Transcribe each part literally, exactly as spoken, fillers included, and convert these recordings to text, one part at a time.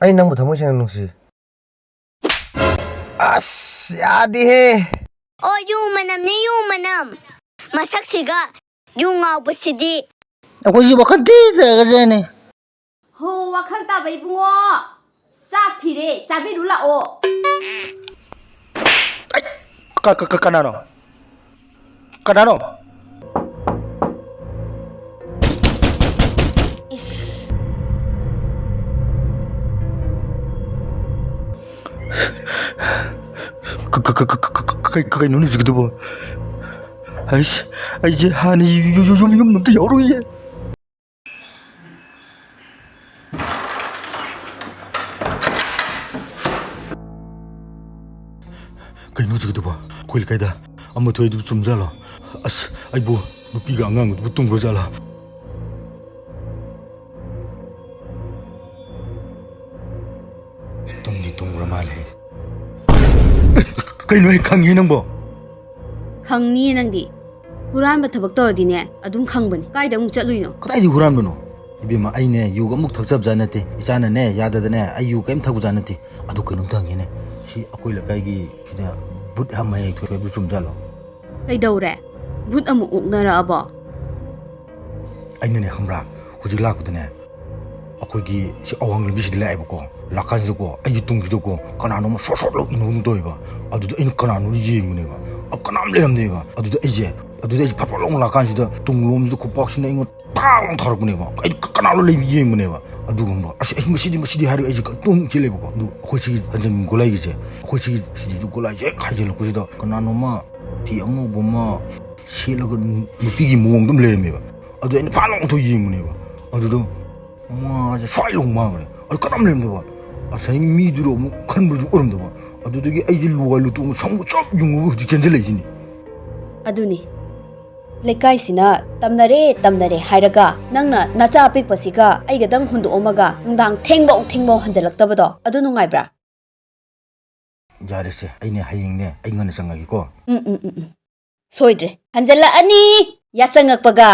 ꯑꯩ ꯅꯪꯕꯨ ꯊꯃꯣꯏ ꯁꯦꯡꯅ ꯅꯨꯡꯁꯤ꯫ ꯑꯁ, ꯌꯥꯗꯦꯍꯦ꯫ ꯑꯣ, ꯌꯨ ꯃꯅꯝꯅꯤ, ꯌꯨ ꯃꯅꯝ꯫ ꯃꯁꯛꯁꯤꯒ ꯌꯨ ꯉꯥꯎꯕꯁꯤꯗꯤ꯫ ꯑꯩꯈꯣꯏꯁꯤ ꯋꯥꯈꯜ ꯊꯤ ꯂꯩꯔꯒꯖꯥꯠꯅꯤ꯫ ꯍꯣ, ꯋꯥꯈꯜ ꯇꯥꯕ ꯏꯕꯨꯡꯉꯣ꯫ ꯆꯥꯛ ꯊꯤꯔꯦ, ꯆꯥꯕꯤꯔꯨ ꯂꯥꯛꯑꯣ꯫ ꯀ-, ꯀ-, ꯀ-, ꯀꯅꯥꯅꯣ? ꯀꯅꯥꯅꯣ? ꯀ-, ꯀ-, ꯀ-, ꯀ-, ꯀ-, ꯀ-, ꯀ-, ꯀꯩ-, ꯀꯩꯅꯣꯅꯦ ꯍꯧꯖꯤꯛꯀꯤꯗꯨꯕꯣ? ꯑꯩꯁ, ꯑꯩꯁꯦ ꯍꯥꯟꯅ ꯌꯨ-, ꯌꯨ-, ꯌꯨꯝ, ꯌꯨꯝ ꯑꯝꯇ ꯌꯥꯎꯔꯨꯈꯤꯒꯦ꯫ ꯀꯩꯅꯣ ꯍꯧꯖꯤꯛꯀꯤꯗꯨꯕꯣ? ꯑꯩꯈꯣꯏ ꯂꯩꯀꯥꯏꯗ ꯑꯃ ꯊꯣꯛꯏꯗꯨꯕꯨ ꯆꯨꯝꯖꯥꯠꯂꯣ? ꯑꯁ, ꯑꯩꯕꯨ ꯅꯨꯄꯤꯒ ꯑꯉꯥꯡꯒꯗꯨꯕꯨ ꯇꯨꯝꯈ꯭ꯔꯖꯥꯠꯂꯥ? ꯇꯨꯝꯗꯤ ꯇꯨꯝꯈ꯭ꯔ ꯃꯥꯜꯂꯦ꯫ ꯀꯩꯅꯣ, ꯑꯩ ꯈꯪꯉꯦ ꯅꯪꯕꯣ? ꯈꯪꯅꯤꯌꯦ ꯅꯪꯗꯤ꯫ ꯍꯨꯔꯥꯟꯕ ꯊꯕꯛ ꯇꯧꯔꯗꯤꯅꯦ, ꯑꯗꯨꯝ ꯈꯪꯕꯅꯤ꯫ ꯀꯥꯏꯗ ꯑꯃꯨꯛ ꯆꯠꯂꯨꯏꯅꯣ? ꯀꯗꯥꯏꯗꯒꯤ ꯍꯨꯔꯥꯟꯕꯅꯣ? ꯏꯕꯦꯝꯃ, ꯑꯩꯅꯦ ꯌꯨꯒ ꯑꯃꯨꯛ ꯊꯛꯆꯕꯖꯥꯠ ꯅꯠꯇꯦ꯫ ꯏꯆꯥꯅꯅꯦ ꯌꯥꯗꯗꯅꯦ ꯑꯩ ꯌꯨ ꯀꯩꯝ ꯊꯛꯄꯖꯥꯠ ꯅꯠꯇꯦ꯫ ꯑꯗꯨ ꯀꯩꯅꯣꯝꯇ ꯍꯪꯒꯦꯅꯦ, ꯁꯤ ꯑꯩꯈꯣꯏ ꯂꯩꯀꯥꯏꯒꯤ ꯁꯤꯗ ꯕꯨꯠ ꯑꯃ ꯍꯦꯛ ꯊꯣꯛꯑꯦ, ꯑꯗꯨ ꯆꯨꯝꯖꯥꯠꯂꯣ? ꯀꯩꯗꯧꯔꯦ? ꯕꯨꯠ ꯑꯃꯨꯛ ꯑꯣꯛꯅꯔꯛꯑꯕꯣ? ꯑꯩꯅꯅꯦ ꯈꯪꯕ꯭ꯔꯥ, ꯍꯧꯖꯤꯛ ꯂꯥꯛꯄꯗꯅꯦ, ꯑꯩꯈꯣꯏꯒꯤ ꯁꯤ ꯑꯋꯥꯡ ꯂꯝꯕꯤꯁꯤꯗ ꯂꯥꯛꯑꯦꯕꯀꯣ꯫ ꯂꯥꯛꯀꯥꯟꯁꯤꯗꯀꯣ, ꯑꯩꯒꯤ ꯇꯨꯡꯁꯤꯗꯀꯣ ꯀꯅꯥꯅꯣꯝꯃ ꯁꯣꯠ ꯁꯣꯠ ꯂꯧ ꯏꯟꯅꯒꯨꯝ ꯇꯧꯋꯦꯕ꯫ ꯑꯗꯨꯗ ꯑꯩꯅ ꯀꯅꯥꯅꯣꯅ ꯌꯦꯡꯕꯅꯦꯕ꯫ ꯑ, ꯀꯅꯥꯝ ꯂꯩꯔꯝꯗꯦꯕ꯫ ꯑꯗꯨꯗ ꯑꯩꯁꯦ, ꯑꯗꯨꯗ ꯑꯩꯁꯦ ꯐꯠ ꯐꯠ ꯂꯥꯎꯅ ꯂꯥꯛꯀꯥꯟꯁꯤꯗ ꯇꯨꯡꯂꯣꯝꯁꯤꯗ ꯈꯨꯄꯥꯛꯁꯤꯅ ꯑꯩꯉꯣꯟꯗ ꯄꯥꯛ ꯂꯥꯎꯅ ꯊꯥꯔꯛꯄꯅꯦꯕ꯫ ꯑꯩ ꯀ-, ꯀꯅꯥꯅꯣ ꯂꯩꯕ ꯌꯦꯡꯕꯅꯦꯕ꯫ ꯑꯗꯨꯒꯨꯝꯕ, ꯑꯁ, ꯑꯩ ꯃꯁꯤꯗꯤ, ꯃꯁꯤꯗꯤ ꯍꯥꯏꯔꯒ ꯑꯩꯁꯦ ꯀ-, ꯇꯨꯝ ꯆꯦꯜꯂꯦꯕꯀꯣ꯫ ꯑꯗꯨ ꯑꯩꯈꯣꯏ ꯁꯤꯒꯤ ꯍꯟꯖꯟ ꯒꯣꯂꯥꯏꯒꯤꯁꯦ, ꯑꯩꯈꯣꯏ ꯁꯤꯒꯤ ꯁꯤꯗꯤ ꯒꯣꯂꯥꯏꯁꯦ ꯍꯦꯛ ꯍꯥꯏꯖꯤꯜꯂꯛꯄꯁꯤꯗ ꯀꯅꯥꯅꯣꯝꯃ ꯐꯤ ꯑꯉꯧꯕ ꯑꯃ ꯁꯦꯠꯂꯒ ꯅꯨ-, ꯅꯨꯄꯤꯒꯤ ꯃꯑꯣꯡꯗ ꯑꯃ ꯂꯩꯔꯝꯃꯦꯕ꯫ ꯑꯗꯨ ꯑꯩꯅ ꯐꯥ ꯂꯥꯎꯅ ꯊꯣꯛ ꯌꯦꯡꯕꯅꯦꯕ꯫ ꯑꯗꯨꯗ ꯃꯥꯁꯦ ꯁ꯭ꯋꯥꯏ ꯂꯥꯎ ꯃꯥꯡꯈ꯭ꯔꯦ꯫ ꯑꯗꯨ ꯀꯅꯥꯝ ꯂꯩꯔꯝꯗꯕ꯫ ꯉꯁꯥꯏꯒꯤ ꯃꯤꯗꯨꯔꯣ ꯑꯃꯨꯛ ꯈꯟꯕꯁꯨ ꯑꯣꯏꯔꯝꯗꯕ꯫ ꯑꯗꯨꯗꯒꯤ ꯑꯩꯁꯦ ꯂꯨꯋꯥꯏ ꯂꯨꯇꯣꯛꯅ ꯁꯝꯒ ꯆꯞ ꯌꯨꯡꯉꯒ ꯍꯧꯖꯤꯛ ꯆꯦꯟꯁꯤꯜꯂꯛꯏꯁꯤꯅꯤ꯫ ꯑꯗꯨꯅꯤ꯫ ꯂꯩꯀꯥꯏꯁꯤꯅ ꯇꯝꯅꯔꯦ, ꯇꯝꯅꯔꯦ ꯍꯥꯏꯔꯒ ꯅꯪꯅ ꯅꯆꯥ ꯑꯄꯤꯛꯄꯁꯤꯒ ꯑꯩꯒꯗꯪ ꯍꯨꯟꯗꯣꯛꯑꯝꯃꯒ ꯅꯨꯡꯗꯥꯡ ꯊꯦꯡꯕꯧ ꯊꯦꯡꯕꯧ ꯍꯟꯖꯜꯂꯛꯇꯕꯗꯣ ꯑꯗꯨ ꯅꯨꯡꯉꯥꯏꯕ꯭ꯔꯥ? ꯌꯥꯔꯦꯁꯦ, ꯑꯩꯅꯦ ꯍꯌꯦꯡꯅꯦ ꯑꯩ ꯉꯟꯅ ꯆꯪꯉꯒꯦꯀꯣ꯫ ꯎꯝ, ꯎꯝ, ꯎꯝ, ꯎꯝ꯫ ꯁꯣꯏꯗ꯭ꯔꯦ꯫ ꯍꯟꯖꯜꯂꯛꯑꯅꯤ! ꯌꯥꯆꯪꯉꯛꯄꯒ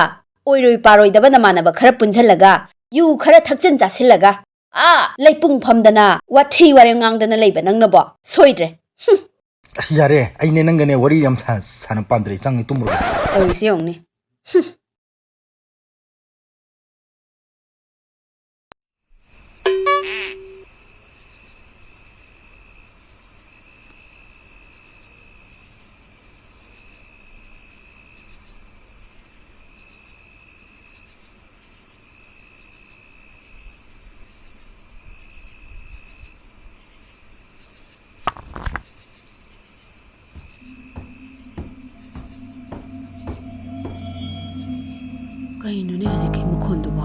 ꯑꯣꯏꯔꯣꯏ ꯄꯥꯔꯣꯏꯗꯕ ꯅꯃꯥꯟꯅꯕ ꯈꯔ ꯄꯨꯟꯁꯜꯂꯒ, ꯌꯨ ꯈꯔ ꯊꯛꯆꯤꯟ ꯆꯥꯁꯤꯜꯂꯒ, ꯑꯥ ꯂꯩꯄꯨꯡ ꯐꯝꯗꯅ ꯋꯥꯊꯤ ꯋꯥꯔꯦꯝ ꯉꯥꯡꯗꯅ ꯂꯩꯕ ꯅꯪꯅꯕꯣ? ꯁꯣꯏꯗ꯭ꯔꯦ꯫ ꯍꯨꯝ꯫ ꯑꯁ, ꯌꯥꯔꯦ, ꯑꯩꯅꯦ ꯅꯪꯒꯅꯦ ꯋꯥꯔꯤ ꯌꯥꯝ ꯁꯥ-, ꯁꯥꯟꯅ ꯄꯥꯝꯗ꯭ꯔꯦ, ꯆꯪꯉꯦ, ꯇꯨꯝꯃꯨꯔꯒꯦ꯫ ꯇꯧꯔꯤꯁꯤ ꯌꯦꯡꯉꯨꯅꯦ꯫ ꯍꯨꯝ꯫ ꯀꯩꯅꯣꯅꯦ ꯍꯧꯖꯤꯛꯀꯤ ꯃꯈꯣꯟꯗꯨꯕꯣ?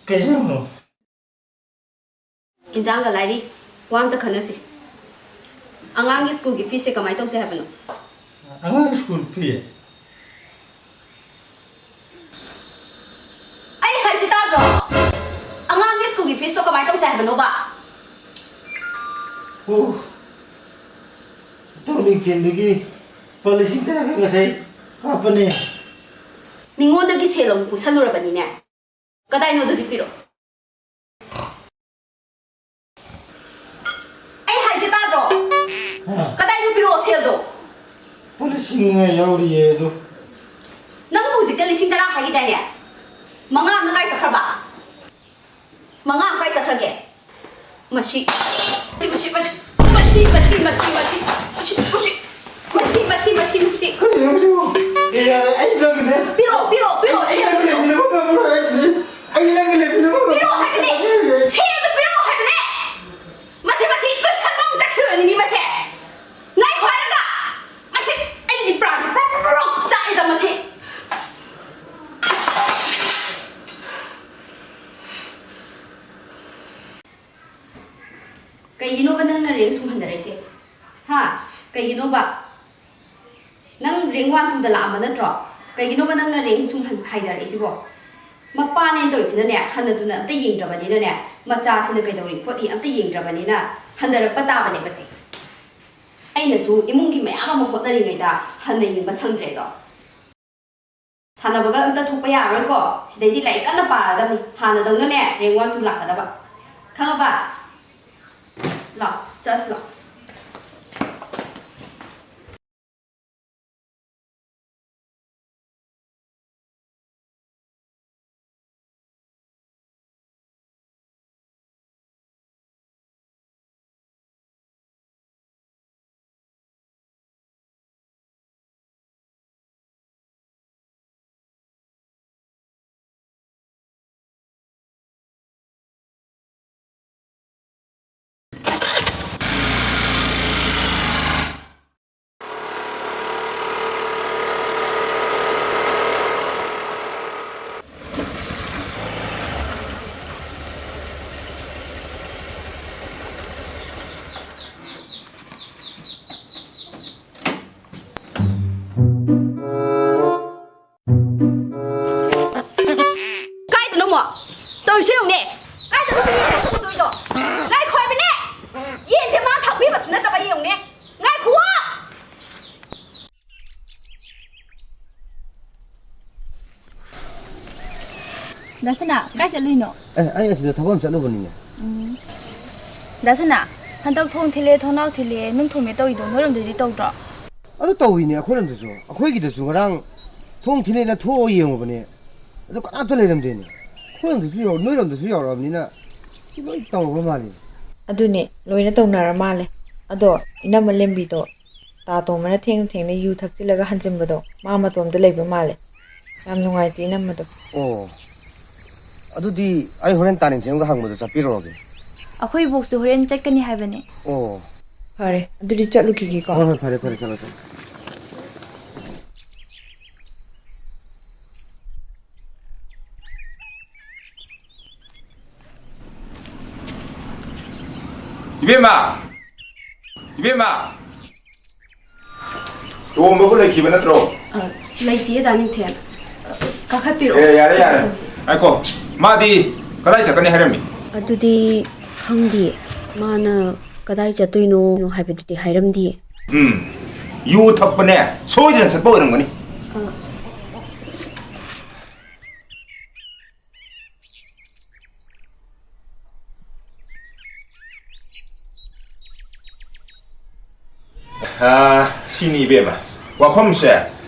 ꯀꯩꯗꯧꯔꯤꯅꯣ? ꯏꯟꯖꯥꯡꯒ ꯂꯥꯏꯔꯤ, ꯋꯥ ꯑꯝꯇ ꯈꯟꯅꯁꯤ꯫ ꯑꯉꯥꯡꯒꯤ ꯁ꯭ꯀꯨꯜꯒꯤ ꯐꯤꯁꯁꯦ ꯀꯃꯥꯏꯅ ꯇꯧꯁꯦ ꯍꯥꯏꯕꯅꯣ? ꯑꯉꯥꯡꯒꯤ ꯁ꯭ꯀꯨꯜ ꯐꯤ? ꯑꯩ ꯍꯥꯏꯁꯤ ꯇꯥꯗ꯭ꯔꯣ? ꯑꯉꯥꯡꯒꯤ ꯁ꯭ꯀꯨꯜꯒꯤ ꯐꯤꯁꯇꯣ ꯀꯃꯥꯏꯅ ꯇꯧꯁꯦ ꯍꯥꯏꯕꯅꯣꯕ? ꯑꯣ, ꯇꯧꯅꯤꯡꯊꯦꯝꯗꯒꯤ ꯂꯨꯄꯥ ꯂꯤꯁꯤꯡ ꯇꯔꯥ ꯈꯛ ꯉꯁꯥꯏ ꯀꯥꯞꯄꯅꯦ꯫ ꯃꯤꯉꯣꯟꯗꯒꯤ ꯁꯦꯜ ꯑꯃꯨꯛ ꯄꯨꯁꯜꯂꯨꯔꯕꯅꯤꯅꯦ꯫ ꯀꯗꯥꯏꯅꯣ ꯑꯗꯨꯗꯤ ꯄꯤꯔꯛꯑꯣ꯫ ꯑꯩ ꯍꯥꯏꯁꯦ ꯇꯥꯗ꯭ꯔꯣ? ꯍꯥ? ꯀꯗꯥꯏꯅꯣ ꯄꯤꯔꯛꯑꯣ ꯁꯦꯜꯗꯣ? ꯂꯨꯄꯥ ꯂꯤꯁꯤꯡ ꯃꯉꯥ ꯌꯥꯎꯔꯤꯌꯦ ꯑꯗꯣ꯫ ꯅꯪꯕꯨ ꯍꯧꯖꯤꯛꯇ ꯂꯤꯁꯤꯡ ꯇꯔꯥ ꯍꯥꯏꯈꯤꯗꯥꯏꯅꯦ? ꯃꯉꯥ ꯑꯃꯅ ꯀꯥꯏ ꯆꯠꯈ꯭ꯔꯕ? ꯃꯉꯥ ꯑꯃ ꯀꯥꯏ ꯆꯠꯈ꯭ꯔꯒꯦ? ꯃꯁꯤ, ꯃꯁꯤ, ꯃꯁꯤ, ꯃꯁꯤ, ꯃꯁꯤ, ꯃꯁꯤ, ꯃꯁꯤ, ꯃꯁꯤ, ꯃꯁꯤ, ꯃꯁꯤ, ꯃꯁꯤ, ꯃꯁꯤ꯫ ꯀꯔꯤꯅꯣ? ꯑꯦ, ꯌꯥꯔꯦ, ꯑꯩ ꯅꯪꯅꯦ꯫ ꯄꯤꯔꯛꯑꯣ, ꯄꯤꯔꯛꯑꯣ, ꯄꯤꯔꯛꯑꯣ, ꯑꯩ ꯁꯦꯜꯗꯣ ꯅꯪꯒ ꯄꯤꯔꯛꯑꯣ꯫ ꯂꯩꯃꯤꯟꯅꯕ ꯉꯝꯃꯔꯣꯏ ꯍꯥꯏꯁꯤꯗꯤ꯫ ꯑꯩ ꯅꯪꯒ ꯂꯩꯃꯤꯟꯅꯕ ꯉꯝꯃꯔꯣꯏ꯫ ꯄꯤꯔꯛꯑꯣ ꯍꯥꯏꯕꯅꯦ꯫ ꯁꯦꯜꯗꯣ ꯄꯤꯔꯛꯑꯣ꯫ ꯀꯩꯒꯤꯅꯣꯕ ꯅꯪꯅ ꯔꯦꯡ ꯁꯨꯝ ꯍꯟꯊꯔꯛꯏꯁꯦ? ꯍꯥ? ꯀꯩꯒꯤꯅꯣꯕ? ꯅꯪ ꯔꯦꯡ ꯋꯥꯟ ꯇꯨꯗ ꯂꯥꯛꯑꯝꯕ ꯅꯠꯇ꯭ꯔꯣ? ꯀꯩꯒꯤꯅꯣꯕ ꯅꯪꯅ ꯔꯦꯡ ꯁꯨꯝ ꯍꯟ-, ꯍꯥꯏꯊꯔꯛꯏꯁꯤꯕꯣ? ꯃꯄꯥꯅꯦꯅ ꯇꯧꯔꯤꯁꯤꯅꯅꯦ, ꯍꯟꯅ ꯇꯨꯅ ꯑꯝꯇ ꯌꯦꯡꯗ꯭ꯔꯕꯅꯤꯅꯅꯦ, ꯃꯆꯥꯁꯤꯅ ꯀꯩꯗꯧꯔꯤ ꯈꯣꯠꯂꯤ ꯑꯝꯇ ꯌꯦꯡꯗ꯭ꯔꯕꯅꯤꯅ ꯍꯟꯊꯔꯛꯄ ꯇꯥꯕꯅꯦꯕꯁꯦ꯫ ꯑꯩꯅꯁꯨ ꯏꯃꯨꯡꯒꯤ ꯃꯌꯥꯝ ꯑꯃ ꯍꯣꯠꯅꯔꯤꯉꯩꯗ ꯍꯟꯅ ꯌꯦꯡꯕ ꯁꯪꯗ꯭ꯔꯦꯗꯣ꯫ ꯁꯥꯟꯅꯕꯒ ꯑꯝꯇ ꯊꯣꯛꯄ ꯌꯥꯔꯔꯣꯏꯀꯣ꯫ ꯁꯤꯗꯩꯗꯤ ꯂꯥꯏꯔꯤꯛ ꯀꯟꯅ ꯄꯥꯔꯗꯕꯅꯤ꯫ ꯍꯥꯟꯅꯗꯧꯅꯅꯦ ꯔꯦꯡ ꯋꯥꯟ ꯇꯨ ꯂꯥꯛꯀꯗꯕ꯫ ꯈꯪꯉꯕ? ꯂꯥꯛ, ꯆꯠꯁꯤ ꯂꯥꯛ꯫ ꯀꯥꯏꯗꯅꯣ ꯑꯃꯨꯛ? ꯇꯧꯔꯤꯁꯦ ꯌꯦꯡꯉꯨꯅꯦ꯫ ꯀꯥꯏꯗꯅꯣ ꯑꯃꯨꯛ ꯌꯦꯡꯉꯨꯅꯦ? ꯉꯥꯏꯈꯣ ꯍꯥꯏꯕꯅꯦ꯫ ꯌꯦꯟꯁꯦ ꯃꯥ ꯊꯥꯛꯄꯤꯕꯁꯨ ꯅꯠꯇꯕ ꯌꯦꯡꯉꯨꯅꯦ꯫ ꯉꯥꯏꯈꯨꯋꯣ꯫ ꯗꯥ ꯁꯅꯥ, ꯀꯥꯏ ꯆꯠꯂꯨꯏꯅꯣ? ꯑꯦ, ꯑꯩ ꯑꯁꯤꯗ ꯊꯕꯛ ꯑꯃ ꯆꯠꯂꯨꯕꯅꯤꯅꯦ꯫ ꯎꯝ꯫ ꯗꯥ ꯁꯅꯥ, ꯍꯟꯗꯛ ꯊꯣꯡ ꯊꯤꯜꯂꯦ, ꯊꯣꯡꯅꯥꯎ ꯊꯤꯜꯂꯦ, ꯅꯨꯡ ꯊꯣꯝꯃꯦ ꯇꯧꯔꯤꯗꯣ ꯅꯣꯏꯔꯣꯝꯗꯗꯤ ꯇꯧꯗ꯭ꯔꯣ? ꯑꯗꯨ ꯇꯧꯏꯅꯦ ꯑꯩꯈꯣꯏꯔꯣꯝꯗꯁꯨ꯫ ꯑꯩꯈꯣꯏꯒꯤꯗꯁꯨ ꯉꯔꯥꯡ ꯊꯣꯡ ꯊꯤꯜꯂꯦꯅ ꯊꯣꯛꯑ ꯌꯦꯡꯉꯨꯕꯅꯦ꯫ ꯑꯗꯨ ꯀꯅꯥꯝꯇ ꯂꯩꯔꯝꯗꯦꯅꯦ꯫ ꯑꯩꯈꯣꯏꯔꯣꯝꯗꯁꯨ ꯌꯧ-, ꯅꯣꯏꯔꯣꯝꯗꯁꯨ ꯌꯧꯔꯛꯑꯕꯅꯤꯅ ꯁꯤ ꯂꯣꯏ ꯇꯧꯔꯕ ꯃꯥꯜꯂꯤ꯫ ꯑꯗꯨꯅꯦ, ꯂꯣꯏꯅ ꯇꯧꯅꯔ ꯃꯥꯜꯂꯦ꯫ ꯑꯗꯣ ꯏꯅꯝꯃ ꯂꯦꯝꯕꯤꯗꯣ ꯇꯥ ꯇꯣꯝꯕꯅ ꯊꯦꯡꯅ ꯊꯦꯡꯅ ꯌꯨ ꯊꯛꯆꯤꯜꯂꯒ ꯍꯟꯖꯤꯟꯕꯗꯣ ꯃꯥ ꯃꯇꯣꯝꯇ ꯂꯩꯕ ꯃꯥꯜꯂꯦ꯫ ꯌꯥꯝ ꯅꯨꯡꯉꯥꯏꯇꯦ ꯏꯅꯝꯃꯗꯣ꯫ ꯑꯣ, ꯑꯗꯨꯗꯤ ꯑꯩ ꯍꯣꯔꯦꯟ ꯇꯥ ꯅꯤꯡꯊꯦꯝꯒ ꯍꯪꯕꯗ ꯆꯠꯄꯤꯔꯨꯔꯒꯦ꯫ ꯑꯩꯈꯣꯏ ꯏꯕꯣꯛꯁꯨ ꯍꯣꯔꯦꯟ ꯆꯠꯀꯅꯤ ꯍꯥꯏꯕꯅꯦ꯫ ꯑꯣ꯫ ꯐꯔꯦ, ꯑꯗꯨꯗꯤ ꯆꯠꯂꯨꯈꯤꯒꯦꯀꯣ꯫ ꯍꯣꯏ, ꯍꯣꯏ, ꯐꯔꯦ, ꯐꯔꯦ, ꯆꯠꯂꯣ, ꯆꯠꯂꯣ꯫ ꯏꯕꯦꯝꯃ! ꯏꯕꯦꯝꯃ! ꯇꯣꯝꯕꯕꯨ ꯂꯩꯈꯤꯕ ꯅꯠꯇ꯭ꯔꯣ? ꯑ, ꯂꯩꯇꯤꯌꯦ, ꯗꯥ ꯅꯤꯡꯊꯦꯝ꯫ ꯑ, ꯀꯥꯈꯠꯄꯤꯔꯛꯑꯣ꯫ ꯑꯦ, ꯌꯥꯔꯦ, ꯌꯥꯔꯦ꯫ ꯉꯥꯏꯈꯣ, ꯃꯥꯗꯤ ꯀꯗꯥꯏ ꯆꯠꯀꯅꯤ ꯍꯥꯏꯔꯝꯃꯤ? ꯑꯗꯨꯗꯤ ꯈꯪꯗꯤꯌꯦ꯫ ꯃꯥꯅ ꯀꯗꯥꯏ ꯆꯠꯇꯣꯏꯅꯣ ꯍꯥꯏꯕꯗꯨꯗꯤ ꯍꯥꯏꯔꯝꯗꯤꯌꯦ꯫ ꯎꯝ, ꯌꯨ ꯊꯛꯄꯅꯦ, ꯁꯣꯏꯗꯅ ꯆꯠꯄ ꯑꯣꯏꯔꯝꯒꯅꯤ꯫ ꯑ, ꯑꯥ, ꯁꯤꯅꯤ ꯏꯕꯦꯝꯃ, ꯋꯥꯐꯝꯁꯦ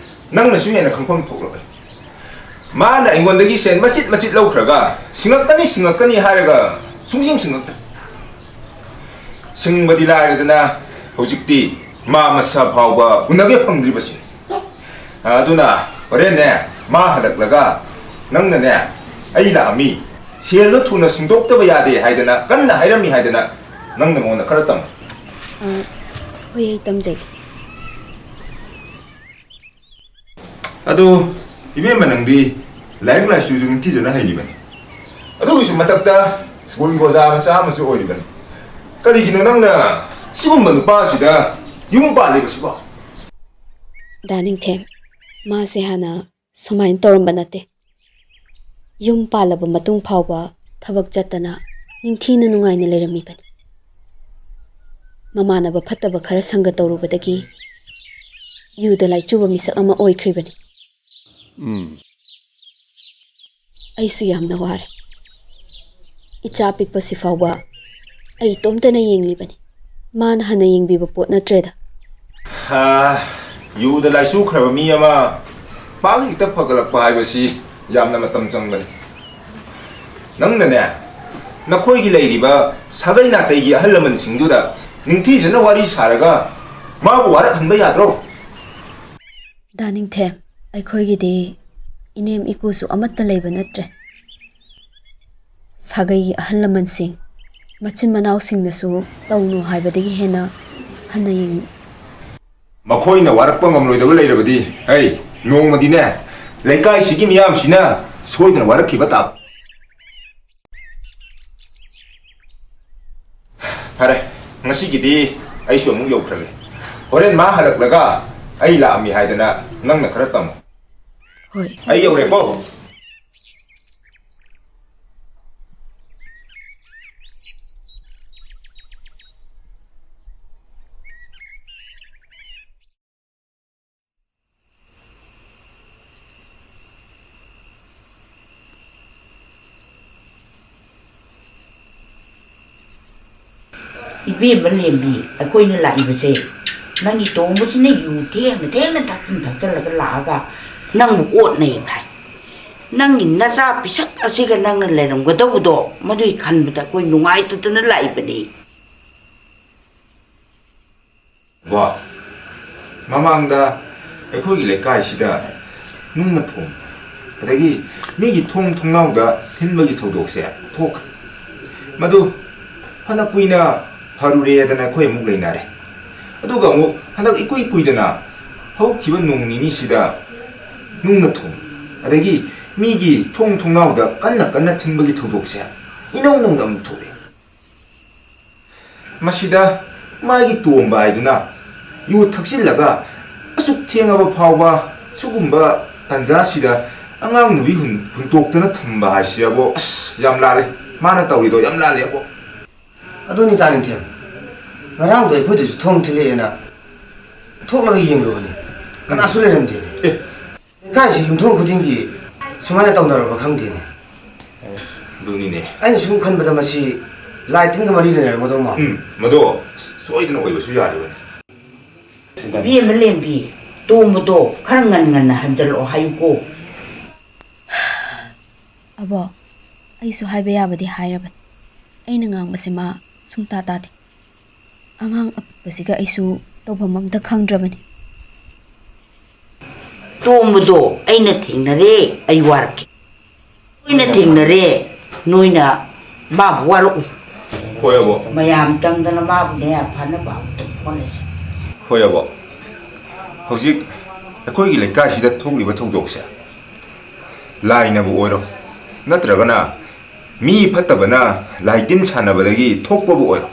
ꯅꯪꯅꯁꯨ ꯍꯦꯟꯅ ꯈꯪꯐꯝ ꯊꯣꯛꯂꯕꯅꯤ꯫ ꯃꯥꯅ ꯑꯩꯉꯣꯟꯗꯒꯤ ꯁꯦꯟ ꯃꯆꯤꯠ ꯃꯆꯤꯠ ꯂꯧꯈ꯭ꯔꯒ, "ꯁꯤꯡꯉꯛꯀꯅꯤ, ꯁꯤꯡꯉꯛꯀꯅꯤ" ꯍꯥꯏꯔꯒ ꯁꯨꯡꯁꯤꯡ ꯁꯤꯡꯉꯛꯇ꯭ꯔꯦ꯫ ꯁꯤꯡꯕꯗꯤ ꯂꯥꯏꯔꯗꯅ, ꯍꯧꯖꯤꯛꯇꯤ ꯃꯥ ꯃꯁꯥ ꯐꯥꯎꯕ ꯎꯅꯒꯦ ꯐꯪꯗ꯭ꯔꯤꯕꯁꯤ꯫ ꯑꯗꯨꯅ ꯍꯣꯔꯦꯟꯅꯦ, ꯃꯥ ꯍꯜꯂꯛꯂꯒ ꯅꯪꯅꯅꯦ, "ꯑꯩ ꯂꯥꯛꯑꯝꯃꯤ, ꯁꯦꯜꯗꯣ ꯊꯨꯅ ꯁꯤꯡꯗꯣꯛꯇꯕ ꯌꯥꯗꯦ" ꯍꯥꯏꯗꯅ ꯀꯟꯅ ꯍꯥꯏꯔꯝꯃꯤ ꯍꯥꯏꯗꯅ ꯅꯪꯅ ꯃꯉꯣꯟꯗ ꯈꯔ ꯇꯝꯃꯨ꯫ ꯑ, ꯍꯣꯏ, ꯑꯩ ꯇꯝꯖꯒꯦ꯫ ꯑꯗꯣ ꯏꯕꯦꯝꯃ, ꯅꯪꯗꯤ ꯂꯥꯏꯔꯤꯛ ꯂꯥꯏꯁꯨꯁꯨ ꯅꯤꯡꯊꯤꯖꯅ ꯍꯩꯔꯤꯕꯅꯤ, ꯑꯗꯨꯒꯤꯁꯨ ꯃꯊꯛꯇ ꯁ꯭ꯀꯨꯜꯒꯤ ꯑꯣꯖꯥ ꯃꯆꯥ ꯑꯃꯁꯨ ꯑꯣꯏꯔꯤꯕꯅꯤ꯫ ꯀꯔꯤꯒꯤꯅꯣ ꯅꯪꯅ ꯁꯤꯒꯨꯝꯕ ꯅꯨꯄꯥꯁꯤꯗ ꯌꯨꯝ ꯄꯥꯜꯂꯤꯕꯁꯤꯕꯣ? ꯗꯥ ꯅꯤꯡꯊꯦꯝ, ꯃꯥꯁꯦ ꯍꯥꯟꯅ ꯁꯨꯃꯥꯏꯅ ꯇꯧꯔꯝꯕ ꯅꯠꯇꯦ꯫ ꯌꯨꯝ ꯄꯥꯜꯂꯕ ꯃꯇꯨꯡ ꯐꯥꯎꯕ ꯊꯕꯛ ꯆꯠꯇꯅ ꯅꯤꯡꯊꯤꯅ ꯅꯨꯡꯉꯥꯏꯅ ꯂꯩꯔꯝꯃꯤꯕꯅꯤ꯫ ꯃꯃꯥꯟꯅꯕ ꯐꯠꯇꯕ ꯈꯔ ꯁꯪꯒ ꯇꯧꯔꯨꯕꯗꯒꯤ ꯌꯨꯗ ꯂꯥꯏꯆꯨꯕ ꯃꯤꯁꯛ ꯑꯃ ꯑꯣꯏꯈ꯭ꯔꯤꯕꯅꯤ꯫ ꯎꯝ꯫ ꯑꯩꯁꯨ ꯌꯥꯝꯅ ꯋꯥꯔꯦ꯫ ꯏꯆꯥ ꯄꯤꯛꯄꯁꯤ ꯐꯥꯎꯕ ꯑꯩ ꯏꯇꯣꯝꯇꯅ ꯌꯦꯡꯂꯤꯕꯅꯤ꯫ ꯃꯥꯅ ꯍꯟꯅ ꯌꯦꯡꯕꯤꯕ ꯄꯣꯠ ꯅꯠꯇ꯭ꯔꯦꯗ꯫ ꯑꯥ, ꯌꯨꯗ ꯂꯥꯏꯆꯨꯈ꯭ꯔꯕ ꯃꯤ ꯑꯃ ꯄꯥꯛ ꯍꯦꯛꯇ ꯐꯒꯠꯂꯛꯄ ꯍꯥꯏꯕꯁꯤ ꯌꯥꯝꯅ ꯃꯇꯝ ꯆꯪꯕꯅꯤ꯫ ꯅꯪꯅꯅꯦ, ꯅꯈꯣꯏꯒꯤ ꯂꯩꯔꯤꯕ ꯁꯥꯒꯩ ꯅꯥꯇꯩꯒꯤ ꯑꯍꯜ ꯂꯃꯟꯁꯤꯡꯗꯨꯗ ꯅꯤꯡꯊꯤꯖꯅ ꯋꯥꯔꯤ ꯁꯥꯔꯒ ꯃꯥꯕꯨ ꯋꯥꯔꯛꯍꯟꯕ ꯌꯥꯗ꯭ꯔꯣ? ꯗꯥ ꯅꯤꯡꯊꯦꯝ, ꯑꯩꯈꯣꯏꯒꯤꯗꯤ ꯏꯅꯦꯝ ꯏꯀꯨꯁꯨ ꯑꯃꯠꯇ ꯂꯩꯕ ꯅꯠꯇ꯭ꯔꯦ꯫ ꯁꯥꯒꯩꯒꯤ ꯑꯍꯜ ꯂꯃꯟꯁꯤꯡ, ꯃꯆꯤꯟ ꯃꯅꯥꯎꯁꯤꯡꯅꯁꯨ ꯇꯧꯅꯨ ꯍꯥꯏꯕꯗꯒꯤ ꯍꯦꯟꯅ ꯍꯟꯅ ꯌꯦꯡ- ꯃꯈꯣꯏꯅ ꯋꯥꯔꯛꯄ ꯉꯝꯂꯣꯏꯗꯕ ꯂꯩꯔꯕꯗꯤ, ꯍꯩ, ꯅꯣꯡꯃꯗꯤꯅꯦ, ꯂꯩꯀꯥꯏꯁꯤꯒꯤ ꯃꯤꯌꯥꯝꯁꯤꯅ ꯁꯣꯏꯗꯅ ꯋꯥꯔꯛꯈꯤꯕ ꯇꯥꯕ꯫ ꯐꯔꯦ, ꯉꯁꯤꯒꯤꯗꯤ ꯑꯩꯁꯨ ꯑꯃꯨꯛ ꯌꯧꯈ꯭ꯔꯒꯦ꯫ ꯍꯣꯔꯦꯟ ꯃꯥ ꯍꯜꯂꯛꯂꯒ ꯑꯩ ꯂꯥꯛꯑꯝꯃꯤ ꯍꯥꯏꯗꯅ ꯅꯪꯅ ꯈꯔ ꯇꯝꯃꯨ꯫ ꯍꯣꯏ꯫ ꯑꯩ ꯌꯧꯔꯦꯀꯣ꯫ ꯏꯕꯦꯝꯃ ꯂꯦꯝꯕꯤ, ꯑꯩꯈꯣꯏꯅ ꯂꯥꯛꯏꯕꯁꯦ ꯅꯪꯒꯤ ꯇꯣꯝꯕꯁꯤꯅ ꯌꯨ ꯊꯦꯡꯅ ꯊꯦꯡꯅ ꯊꯛꯆꯤꯟ ꯊꯛꯆꯜꯂꯒ ꯂꯥꯛꯑꯒ ꯅꯪꯕꯨ ꯑꯣꯠꯅꯩ ꯍꯥꯏ꯫ ꯅꯪꯒꯤ ꯅꯆꯥ ꯄꯤꯁꯛ ꯑꯁꯤꯒ ꯅꯪꯅ ꯂꯩꯔꯝꯒꯗꯧꯕꯗꯣ ꯃꯗꯨꯒꯤ ꯈꯟꯕꯗ ꯑꯩꯈꯣꯏ ꯅꯨꯡꯉꯥꯏꯇꯗꯅ ꯂꯥꯛꯏꯕꯅꯤ꯫ ꯕꯣ, ꯃꯃꯥꯡꯗ ꯑꯩꯈꯣꯏꯒꯤ ꯂꯩꯀꯥꯏꯁꯤꯗ ꯅꯨꯡꯅ ꯊꯣꯝ, ꯑꯗꯒꯤ ꯃꯤꯒꯤ ꯊꯣꯡ ꯊꯣꯡꯅꯥꯎꯗ ꯊꯤꯟꯕꯒꯤ ꯊꯧꯗꯣꯛꯁꯦ ꯊꯣꯛꯈ꯭ꯔꯦ꯫ ꯃꯗꯨ ꯐꯅ ꯀꯨꯏꯅ ꯐꯔꯨꯔꯦꯗꯅ ꯑꯩꯈꯣꯏ ꯑꯃꯨꯛ ꯂꯩꯅꯔꯦ꯫ ꯑꯗꯨꯒ ꯑꯃꯨꯛ ꯍꯟꯗꯛ ꯏꯀꯨꯏ ꯀꯨꯏꯗꯅ ꯍꯧꯈꯤꯕ ꯅꯣꯡ ꯅꯤꯅꯤꯁꯤꯗ ꯅꯨꯡꯅ ꯊꯣꯝ, ꯑꯗꯒꯤ ꯃꯤꯒꯤ ꯊꯣꯡ ꯊꯣꯡꯅꯥꯎꯗ ꯀꯟꯅ ꯀꯟꯅ ꯊꯤꯟꯕꯒꯤ ꯊꯧꯗꯣꯛꯁꯦ ꯏꯅꯧ ꯅꯧꯅ ꯑꯃꯨꯛ ꯊꯣꯛꯑꯦ꯫ ꯃꯁꯤꯗ ꯃꯥꯒꯤ ꯇꯣꯝꯕ ꯍꯥꯏꯗꯨꯅ ꯌꯨ ꯊꯛꯆꯤꯜꯂꯒ ꯑꯁꯨꯛ ꯊꯦꯡꯉꯕ ꯐꯥꯎꯕ ꯁꯤꯒꯨꯝꯕ ꯇꯟꯖꯥꯁꯤꯗ ꯑꯉꯥꯡ ꯅꯨꯄꯤ ꯍꯨꯟ-, ꯍꯨꯟꯇꯣꯛꯇꯅ ꯊꯝꯕ ꯍꯥꯏꯁꯤꯕꯣ, ꯑꯁ, ꯌꯥꯝ ꯂꯥꯜꯂꯦ꯫ ꯃꯥꯅ ꯇꯧꯔꯤꯗꯣ ꯌꯥꯝ ꯂꯥꯜꯂꯦꯕꯣ꯫ ꯑꯗꯨꯅꯤ ꯇꯥ ꯅꯤꯡꯊꯦꯝ, ꯉꯔꯥꯡꯗꯣ ꯑꯩꯈꯣꯏꯗꯁꯨ ꯊꯣꯡ ꯊꯤꯜꯂꯛꯑꯦꯅ ꯊꯣꯛꯂꯒ ꯌꯦꯡꯂꯨꯕꯅꯤ, ꯀꯅꯥꯁꯨ ꯂꯩꯔꯝꯗꯦ꯫ ꯑꯦ꯫ ꯂꯩꯀꯥꯏꯁꯤ ꯌꯨꯝꯊꯣꯡ ꯈꯨꯗꯤꯡꯒꯤ ꯁꯨꯃꯥꯏꯅ ꯇꯧꯅꯔꯕ ꯈꯪꯗꯦꯅꯦ꯫ ꯑꯗꯨꯅꯤꯅꯦ꯫ ꯑꯩꯅ ꯁꯨꯝ ꯈꯟꯕꯗ ꯃꯁꯤ ꯂꯥꯏ ꯇꯤꯟꯒ ꯃꯔꯤ ꯂꯩꯅꯔꯝꯒꯗꯧ ꯃꯥꯜꯂꯤ꯫ ꯎꯝ, ꯃꯗꯣ ꯁꯣꯏꯗꯅ ꯑꯣꯏꯕꯁꯨ ꯌꯥꯔꯤꯕꯅꯤ꯫ ꯏꯕꯦꯝꯃ ꯂꯦꯝꯕꯤ, ꯇꯣꯝꯕꯗꯣ ꯈꯔ ꯉꯟ ꯉꯟꯅ ꯍꯟꯖꯜꯂꯛꯑꯣ ꯍꯥꯏꯌꯨꯀꯣ꯫ ꯑꯕꯣ, ꯑꯩꯁꯨ ꯍꯥꯏꯕ ꯌꯥꯕꯗꯤ ꯍꯥꯏꯔꯕꯅꯤ꯫ ꯑꯩꯅ ꯉꯥꯡꯕꯁꯦ ꯃꯥ ꯁꯨꯡꯇꯥ ꯇꯥꯗꯦ꯫ ꯑꯉꯥꯡ ꯑꯄꯤꯛꯄꯁꯤꯒ ꯑꯩꯁꯨ ꯇꯧꯐꯝ ꯑꯝꯇ ꯈꯪꯗ꯭ꯔꯕꯅꯤ꯫ ꯇꯣꯝꯕꯗꯣ ꯑꯩꯅ ꯊꯦꯡꯅꯔꯦ, ꯑꯩ ꯋꯥꯔꯛꯀꯦ꯫ ꯅꯣꯏꯅ ꯊꯦꯡꯅꯔꯦ, ꯅꯣꯏꯅ ꯃꯥꯕꯨ ꯋꯥꯔꯛꯎ꯫ ꯍꯣꯏ, ꯑꯕꯣ꯫ ꯃꯌꯥꯝ ꯆꯪꯗꯅ ꯃꯥꯕꯨꯅꯦ ꯐꯅꯕ ꯑꯃꯨꯛꯇ ꯍꯣꯠꯅꯁꯤ꯫ ꯍꯣꯏ, ꯑꯕꯣ꯫ ꯍꯧꯖꯤꯛ ꯑꯩꯈꯣꯏꯒꯤ ꯂꯩꯀꯥꯏꯁꯤꯗ ꯊꯣꯛꯂꯤꯕ ꯊꯧꯗꯣꯛꯁꯦ ꯂꯥꯏꯅꯕꯨ ꯑꯣꯏꯔꯣ, ꯅꯠꯇ꯭ꯔꯒꯅ ꯃꯤ ꯐꯠꯇꯕꯅ ꯂꯥꯏ ꯇꯤꯟ ꯁꯥꯟꯅꯕꯗꯒꯤ ꯊꯣꯛꯄꯕꯨ ꯑꯣꯏꯔꯣ,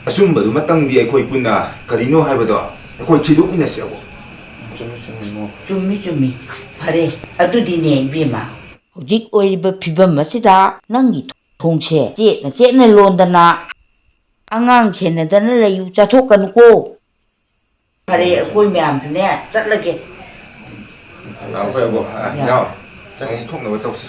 ꯑꯆꯨꯝꯕꯗꯨꯃꯇꯪꯗꯤ ꯑꯩꯈꯣꯏ ꯄꯨꯟꯅ ꯀꯔꯤꯅꯣ ꯍꯥꯏꯕꯗꯣ ꯑꯩꯈꯣꯏ ꯊꯤꯗꯣꯛꯃꯤꯟꯅꯁꯤ, ꯑꯕꯣꯛ꯫ ꯆꯨꯝꯃꯤ, ꯆꯨꯝꯃꯤ, ꯏꯕꯨꯡꯉꯣ꯫ ꯆꯨꯝꯃꯤ, ꯆꯨꯝꯃꯤ꯫ ꯐꯔꯦ, ꯑꯗꯨꯗꯤꯅꯦ, ꯏꯕꯦꯝꯃ, ꯍꯧꯖꯤꯛ ꯑꯣꯏꯔꯤꯕ ꯐꯤꯕꯝ ꯑꯁꯤꯗ ꯅꯪꯒꯤ ꯊꯣꯡꯁꯦ ꯆꯦꯠꯅ ꯆꯦꯠꯅ ꯂꯣꯟꯗꯅ ꯑꯉꯥꯡ ꯁꯦꯟꯅꯗꯅ ꯂꯩꯌꯨ, ꯆꯠꯊꯣꯛꯀꯅꯨꯀꯣ꯫ ꯐꯔꯦ, ꯑꯩꯈꯣꯏ ꯃꯌꯥꯝꯁꯨꯅꯦ ꯆꯠꯂꯒꯦ꯫ ꯂꯥꯛꯑꯣ, ꯑꯩꯈꯣꯏ ꯑꯕꯣꯛ, ꯑ, ꯌꯥ꯫ ꯏꯅꯥꯎ, ꯆꯠꯁꯤ꯫ ꯑꯃꯨꯛ ꯊꯣꯛꯅꯕ ꯇꯧꯁꯤ꯫